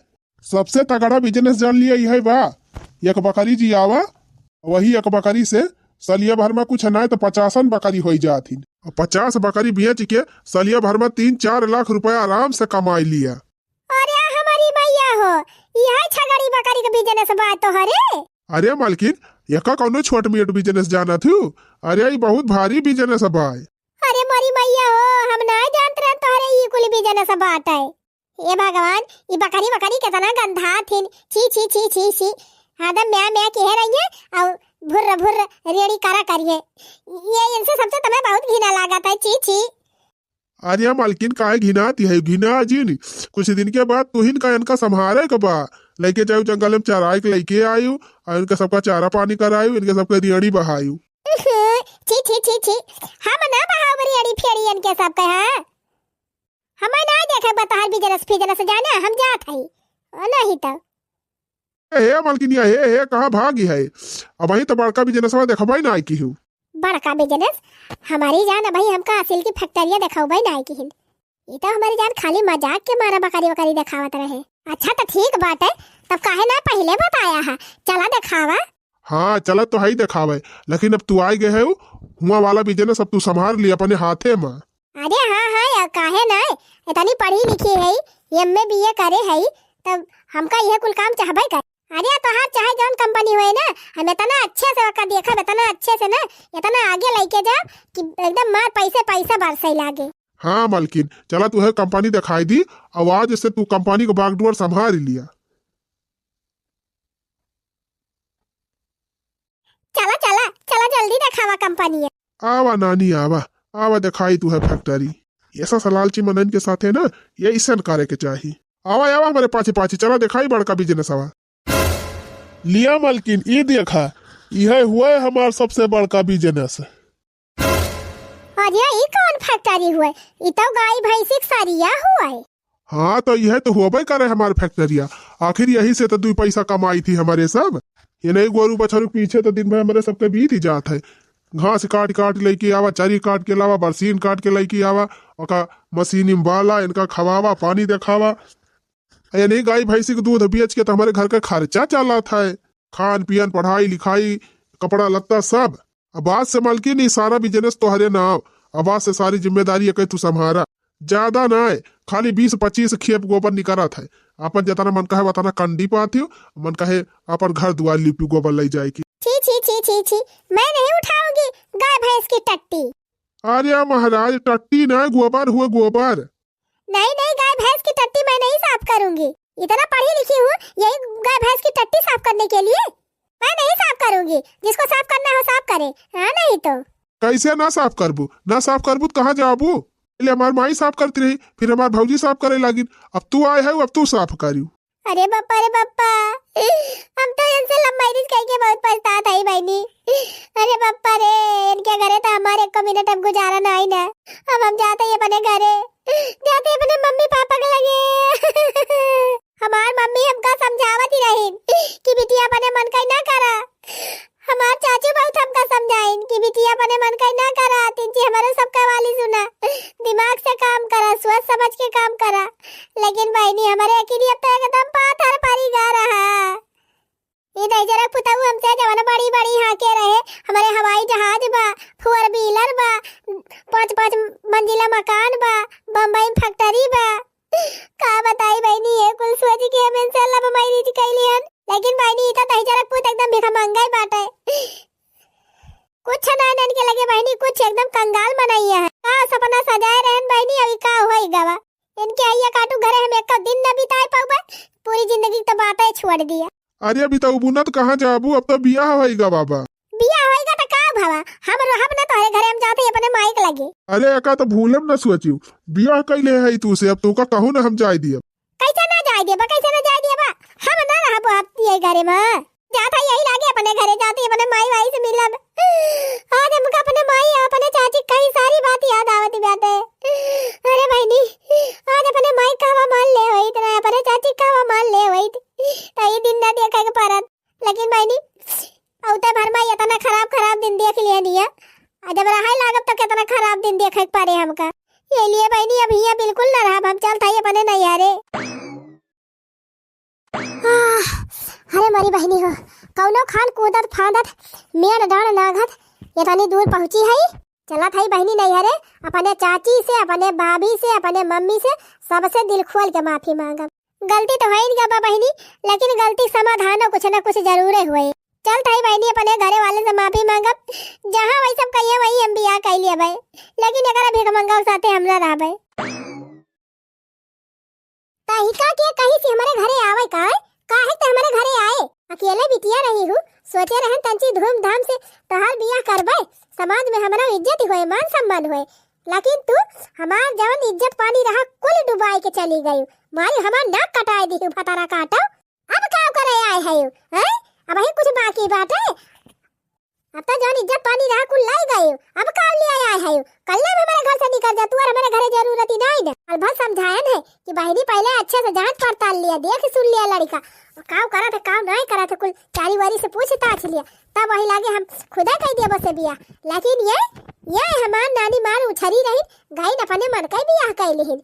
सबसे तगड़ा बिजनेस जान लिया, ई है बा। एक बकरी जियावा, वही एक बकरी से सलिया भर में कुछ नाय तो पचासन बकरी होई जात हिन। और पचास बकरी बेच के सलिया भर में तीन चार लाख रुपया आराम से कमाई लिया। अरे हमारी मैया हो, ई है छगड़ी बकरी के बिजनेस बा तोहरे? अरे मलकिन, एका कौनो छोट मोट बिजनेस जानत हू? अरे ई बहुत भारी बिजनेस बा। अरे मोरी मैया हो, हम ना जानत रहन तोहरे ई कुल बिजनेस बाटे। ए भगवान, ई बकरी बकरी केतना गंधात हिन। छी छी छी छी छी। हरदम म्या म्या किहे रहिए और भुर्र भुर्र रेड़ी करा करिए। ये इनसे सबसे तमे बहुत घिना लागत है। छी छी। अरे मालकिन, काहे घिनाती है? घिना जिन। कुछ दिन के बाद तुहिन का इनका संभारे के बा। लेके जाऊ जंगल में चराए के लेके आयु और इनका सबका चारा पानी करायु, इनके सबके रेड़ी बहायु। छी छी छी छी। हम ना बहाव रेड़ी फेड़ी इनके सबके, हाँ। हमें ना देखे बा तोहार बिजनेस फिजनेस, जाना हम जात हई। ओ नहीं तो। ए, हे मलकिनिया, हे, हे, कहाँ भागी है? अबहीं तो बड़का बिजनेसवा देखबे ना आई की हूँ। बड़का बिजनेस? हमारी जान, अबहीं हमका असिल की फैक्ट्रिया देखबे ना आई की हिन। ई तो हमारी जान खाली मजाक के मारा बकरी वकरी देखावत रहे। अच्छा तो ठीक बाटे, तब काहे ना पहिले बताया है? चला देखावा। हाँ, चला तो हई देखावे, लेकिन अब तू आई गए है, हुआ वाला बिजनेस अब तू संभाल ली अपने हाथे में। अरे हाँ, हाँ, या काहे ना, इतनी पढ़ी लिखी है, एमए बीए करे है, तब हमका यह कुल काम चाहबे कर। अरे तोहार चाहे जौन कंपनी होए ना, हम इतना अच्छे से ओका देखब, इतना अच्छे से ना, इतना आगे लेके जाब कि एकदम मार पैसे पैसे बरसे लागे। हाँ मलकिन, चला तुहे कंपनी दिखाई दी, और आज से तू कंपनी को बागडोर संभाल लिया। आवा कंपनी है। आवा नानी, आवा, आवा देखाई तुहे factory। ये सा लालची मनन के साथे ना, ये ऐसन करे के चाही। आवा, आवा हमरे पाछे पाछे, चला देखाई बड़का business आवा। लिया मलकिन, ई देखा, इहे हुए हमार सबसे बड़का business। अरे, ई कौन factory हुए? ई तो गाय भैंसी के सरिया हुए। हाँ, तो यह तो होबे करे हमार factoryया। आखिर यही से तो दुई पैसा कमाई थी हमरे सब। ये नहीं गोरू बछरू के पीछे तो दिन भर हमरे सबके बीत ही जात है। घास काट काट लेके आवा, चरी काट के लावा, बरसीन काट के लेके आवा, ओका मशीनी में बाला, इनका खवावा, पानी देखावा। ये नहीं गाय भैंसी के दूध बेच के तो हमरे घर का खर्चा चलत है, खान पियन, पढ़ाई लिखाई, कपड़ा लत्ता सब। अब आज से मलकिन, ई सारा business तोहरे नाम। अब आज से सारी जिम्मेदारी एके तू संभारा। ज्यादा नाय, खाली बीस पच्चीस खेप गोबर निकरत है। अपन जतना मन कहे वतना कंडी पाती हो, मन कहे अपन घर दुआर लिपी गोबर ले जाए की। छी, छी, छी, छी, छी, मैं नहीं उठाऊंगी गाय भैंस की टट्टी। अरे महाराज, टट्टी नाय, गोबर हुए, गोबर। नहीं, नहीं, गाय भैंस की टट्टी मैं नहीं साफ करूंगी। इतना पढ़ी लिखी हूँ, यही गाय भैंस की टट्टी साफ करने के लिए? मैं नहीं साफ करूंगी, जिसको साफ करना हो साफ करे, हाँ नहीं तो। कैसे ना साफ करबू? ना साफ करबू तो कहाँ जाबू? पहले हमार माई साफ करती रही, फिर हमार भौजी साफ करे लागिन, अब तू आए है, अब तू साफ करियो। अरे बप्पा रे बप्पा, हम तो इनसे love marriage करके बहुत पछतात हई बहिनी। अरे बप्पा रे, इनके घरे तो हमारे एको मिनट अब गुजारा नाई ना। अब हम जाते ही अपने घरे, जाते ही अपने मम्मी पापा के लगे। हमार मम्मी हमका समझावत ही रही कि बिटिया अपने मन का ना करा। हमार चाचू बहुत हमका समझाइन कि बिटिया अपने मन का ना करा, तिनची हमारे सबका वाली सुना, दिमाग से काम करा, सोच समझ के काम करा। लेकिन बहिनी, हमारे अकेली अब तो एकदम पाथर परी गा रहा। ये दहिजरक पुतऊ हमसे जवन बड़ी बड़ी हाँके रहे, हमारे हवाई जहाज बा, four wheeler बा, पाँच पाँच मंजिला मकान बा, बम्बई में factory बा। का बताई बहिनी, ये कुल सोच के हम इनसे love marriage कैली हन। लेकिन बहिनी, ई तो दहिजरक पूत एकदम भिखमंगा ही बाटे। कुछ ना इनके लगे बहिनी, कुछ एकदम कंगाल मनइया है। का सपना सजाए रहन बहिनी, अभी का होई गवा? इनके अइया काटू घरे हम एक दिन न बिताए पाउबे, पूरी जिंदगी तो बातें छोड़ दिया। अरे अभी तो उबुनत कहाँ जाबू, अब तो बियाह होई गवा बा। बियाह होइगा त का भवा? हम रहब ना तोहरे घरे, हम जात हई अपने माई के लगे। अरे एका त भूले में ना सोचियो, बियाह कइले हई तू से, अब तोका कहूँ ना हम जाए दियब। कैसे ना जाए देबा, कैसे ना जाए देबा? हम ना रहब अब ये घरे में। जात हई यही लागे अपने घरे, जात हई अपने माई वाई से मिलब। आज हमका अपने माई, अपने चाची कई सारी बात याद आवत बाटे। अरे बहिनी, आज अपने माई कहवा मान ले होइत ना, अपने चाची कहवा मान ले होइत, त ई दिन ना देखे के परत। लेकिन बहिनी, औते भर में इतना खराब खराब दिन देख लिए निया। आ जब रहे लागब तो कितना खराब दिन देखे के पड़े हमका। ये लिए बहिनी, अब हियाँ बिल्कुल ना रहब, हम चलत हई अपने नैहरे। आह, अरे मरी बहिनी हो, कौनो खान कूदत फांदत, मेड़ डांड नाघत, इतनी दूर पहुँची है। चलत हई बहिनी नैहरे, अपने चाची से, अपने भाभी से, अपने मम्मी से, सबसे दिल खोल के माफी मांगब। गलती तो होइन गवा बहिनी, लेकिन गलती समाधानो कुछ ना कुछ जरूरे हुए। चलत हई बहिनी अपने घरे वाले से माफी मांगब, जहाँ वही सब कहिए वही हम बियाह कर लेबे, लेकिन एकरा भिखमंगा साथे हम ना रहबे। तहिका के कहीं से हमरे घरे आवे का? काहे ते हमरे घरे आए? अकेले बिटिया रही हूँ, सोचे रहन तंची धूमधाम से तोहार बियाह करबे, समाज में हमरा इज्जत होए, मान सम्मान होए, लेकिन तू हमार जवन इज्जत पानी रहा कुल डुबाए के चली गई। मारी हमार नाक कटाए दी, भतारा काटो। अब का करे आए है, हैं? अब ही कुछ बाकी बाटे? अब तो जौन इज्जत पानी रहा कुल लाई गए, अब का ले आए है? कल्ले में हमारे घर से निकल जा, तू और हमारे घरे जरूरत ही नहीं है। कल भर समझायन है कि बहिनी पहले अच्छे से जांच पड़ताल लिया, देख सुन लिया लड़का, काव करत है काव नहीं करत है, कुल चारी वारी से पूछताछ लिया, तब वही लागे हम खुदा कह दिया बसे बिया। लेकिन ये, ये हमार नानी मार उछरी रही, गई अपने मन का बियाह कर लिहिन।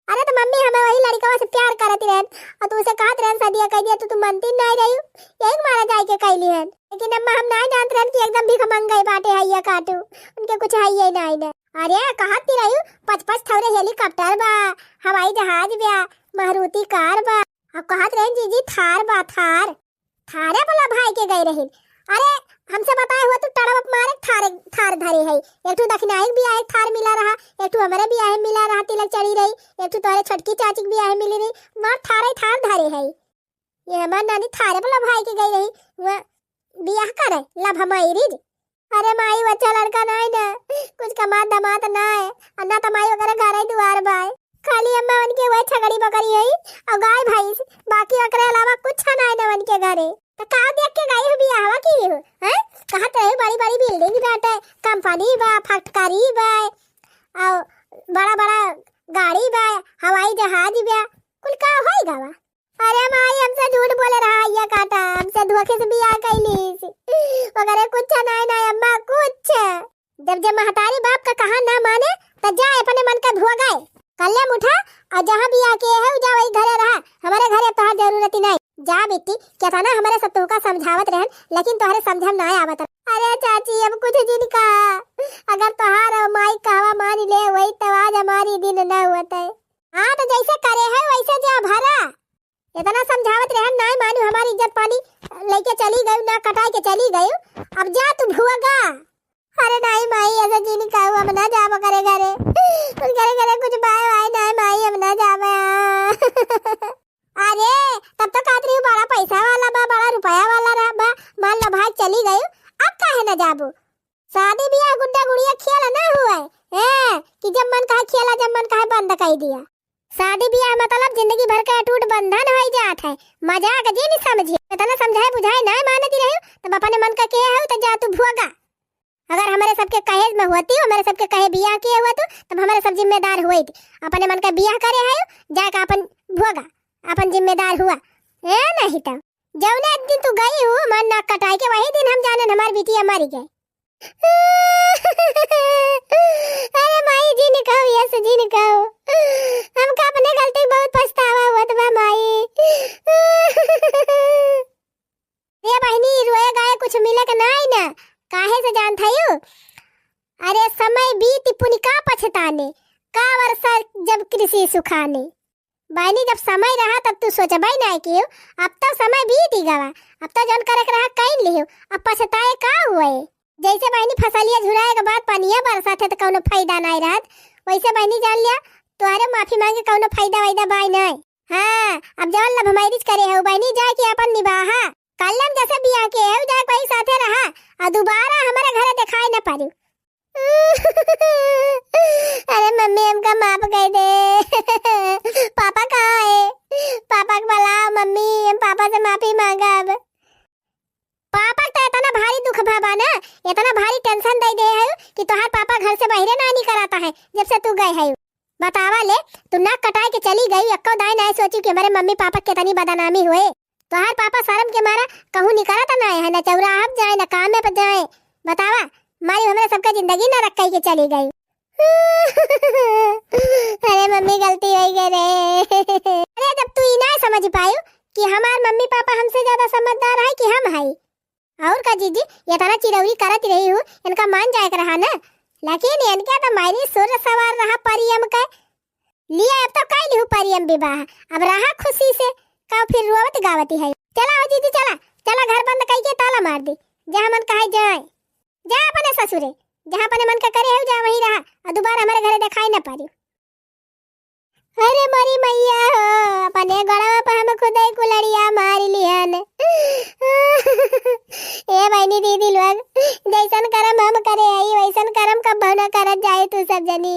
अरे तो मम्मी हमें वही लड़कवा से प्यार करत रहन और तू उसे कहत रहन सदिया कह दिया, तू, तू मनती नहीं रही, यही मारा जाए के कहली हन। लेकिन अम्मा हम नहीं जानत रहन कि एकदम भिखमंगई बाटे है ये काटू, उनके कुछ है ये नहीं ने। अरे कहत की रही, पच पच थौरे helicopter बा, हवाई जहाज बा, मारुति कार बा, अब कहत रहन जीजी थार बा थार। थारे वाला भाई के गए रहिन। अरे, हमसे बताए हुआ तू टड़वा मारे थारे, थार धरे है। एक ठो दखिनाई के बियाह एक थार मिला रहा, एक ठो हमरे बियाह में मिला रहा, तिलक चढ़ी रही, एक ठो तोरे छोटकी चाची के बियाह में मिली रही, मार थारे थार धरे है। ये हमार नानी थारे वाला भाई के गई रही, वहाँ बियाह करे, love marriage। अरे माई, बच्चा लड़का नाई ना, कुछ कमात धमात नाई, और ना तो माई ओकरे घरे दुआर बाय। खाली अम्मा उनके वही छगड़ी बकरी है और गाय भैंस, बाकी ओकरे अलावा कुछ नाई ना उनके घरे। तो का देख के गई हो बियाहवा की हो, हैं? कहत रहे बड़ी बड़ी building बाटे, company बा, factory बा, और बड़ा बड़ा गाड़ी बा, हवाई जहाज बा, कुल का होई गवा? अरे माई, हमसे झूठ बोले रहा, ये काटा, हमसे धोखे से बियाह कैलीस। ओकरे कुछ नाई ना अम्मा, कुछ। जब जब महतारी बाप का कहा ना माने, त जा अपने मन का भोगाए। कल्ले उठा और जहाँ बियाह किए है, जा वही घरे रहा। हमारे घरे अब तोहार जरूरत ही नहीं। जा बेटी, केतना हमारे सब तोहका समझावत रहन, लेकिन तोहरे समझम ना आवत रहा। अरे चाची, अब कुछ जिन कहा, अगर तोहार और माई कहवा मान ले वही, तो आज हमारी दिन न होते। हाँ, तो जैसे करे है वैसे जा भरा। इतना समझावत रहन, नाय मानू, हमारी इज्जत पानी लेके चली गई, ना कटाई के चली गई। अब जा तू भुआ गा। अरे नाई माई, ऐसा जिन कहू, हम ना जाब करे घरे। उनकरे घरे कुछ बाय वाय नाय माई, हम ना जाब। अरे, तब तो कहत रही बड़ा पैसा वाला बा, बड़ा रुपया वाला रहा बा, मान लो भाग चली गई, अब काहे ना जाबू? शादी बियाह गुड्डा गुड़िया खेल ना हुए, हैं? कि जब मन कहे खेला, जब मन कहे बंद कर दिया। शादी बियाह मतलब जिंदगी भर का अटूट बंधन होई जात है। मजाक जिन समझी। इतना समझाए बुझाए नाय मानती रही, तब अपने मन का के है तो जा तू भोगा। अगर हमारे सबके कहे में होती, हमारे सबके कहे बियाह किए हुआ तू, तब हमारे सब जिम्मेदार हुए थी। अपने मन का बियाह करे है, जाके अपन भोगा, अपन जिम्मेदार हुआ। ए नहीं तो जौने दिन तू गई हूँ हमार नाक कटाई के, वही दिन हम जाने हमार बिटिया मरी गई। अरे माई, जिन कहो, यस, जिन कहो। हमका अपने गलती बहुत पछतावा होत बा माई। ए बहिनी, रोए गाए कुछ मिले के नाई ना, काहे से जानत हयू? अरे समय बीत पुनि का पछताने, का वर्षा जब कृषि सुखाने। बहिनी, जब समय रहा तब तू सोचबे नाई कियो, अब तो समय बीत ही गवा, अब तो जौन करे के रहा कइन लियो, अब पछताए का हुए। जैसे बहिनी फसलिया झुराए के बाद पनिया बरसत है तो कौनो फायदा नाई रहत, वैसे बहिनी जान लिया, तोहरे माफी मांगे कौनो फायदा वायदा बाय नाई। हाँ, अब जौन love marriage करे हो बहिनी, जाए के अपन निबाहा। कल्लम जैसे बियाह के हो, जाए कोई साथे रहा, और दोबारा हमारे घरे दिखाई न पड़ू। अरे मम्मी, हमका माफ कर दे। पापा कहाँ है? पापा के बुलाओ मम्मी, हम पापा से माफी मांगब। पापा के तो इतना भारी दुख भा बा ना, इतना भारी tension दे दे है कि तोहार पापा घर से बाहरे ना निकलता है जब से तू गए है। बतावा ले, तू नाक कटाए के चली गई, एक्को दाई नाय सोची कि हमारे मम्मी पापा के कितनी बदनामी हुए। तोहार पापा शर्म के मारा कहूँ निकलत ना है, ना चौराहा पे जाए, ना कामे पे जाए। बतावा, मारी हमरे सबका जिंदगी ना रख के चली गई। अरे मम्मी, गलती हो गई रे। अरे जब तू ई ना समझ पायू कि हमार मम्मी पापा हमसे ज्यादा समझदार है कि हम है, और का जीजी, ये तना चिरौरी करत रही हूँ, इनका मान जाए के रहा ना, लेकिन इनके तो मायने सुर सवार रहा परियम के। लिया, अब तो कई लिहू परियम विवाह, अब रहा खुशी से, का फिर रोवत गावती है। चला हो जीजी, चला, चला घर बंद कई के ताला मार दी, जहाँ मन कहे जाए, जा अपने ससुरे, जहाँ अपने मन का करे हो जा वहीं रहा, और दोबारा हमारे घरे दिखाई न पड़ी। अरे मोरी मैया हो, अपने गड़वा पे हम खुदे कुलड़िया मार लिहन। ए बहिनी दीदी लोग, जैसन करम हम करे आई, वैसन करम कब ना करत जाए तू सब जनी।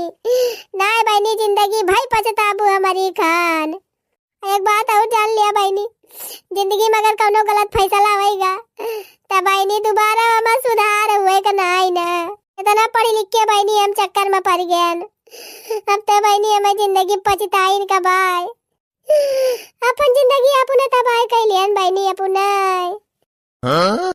नाय बहिनी, जिंदगी भई पछताबू हमारी खान। एक बात और जान लिया बहिनी, जिंदगी में अगर कौनो गलत फैसला होएगा, तब बहिनी दोबारा हमार सुधार हुए का नाई ना। इतना पढ़ी लिख के बहिनी हम चक्कर में पड़ गए। अब तो बहिनी हमें जिंदगी पछताइन का बाय। अपन जिंदगी अपने तबाह कैलियन बहिनी अपने। हाँ?